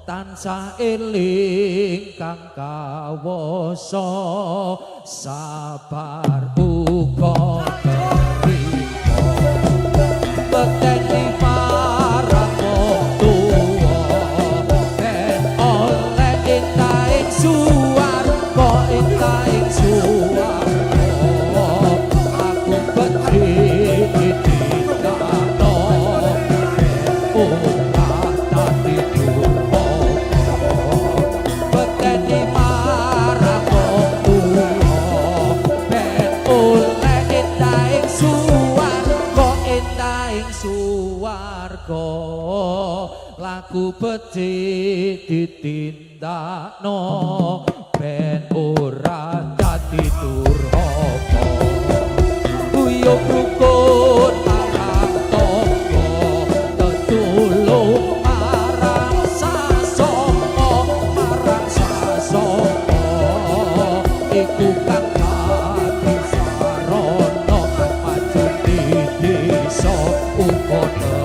Tansah eling kang kawasa, sabar uga trimo, bekteni marang wong tuwa, ben oleh entahing suwarga, entahing suwarga. Aku becik ditindakno, ben ora dadi durhaka. Bekteni marang wong tuwa, ben oleh entahing suwarga, entahing suwarga. Laku becik ditindakno, ben ora dadi durhaka. Guyub rukun marang tangga, tetulung marang sasama, marang sasama, iku kang dadi sarana maju di desa uga.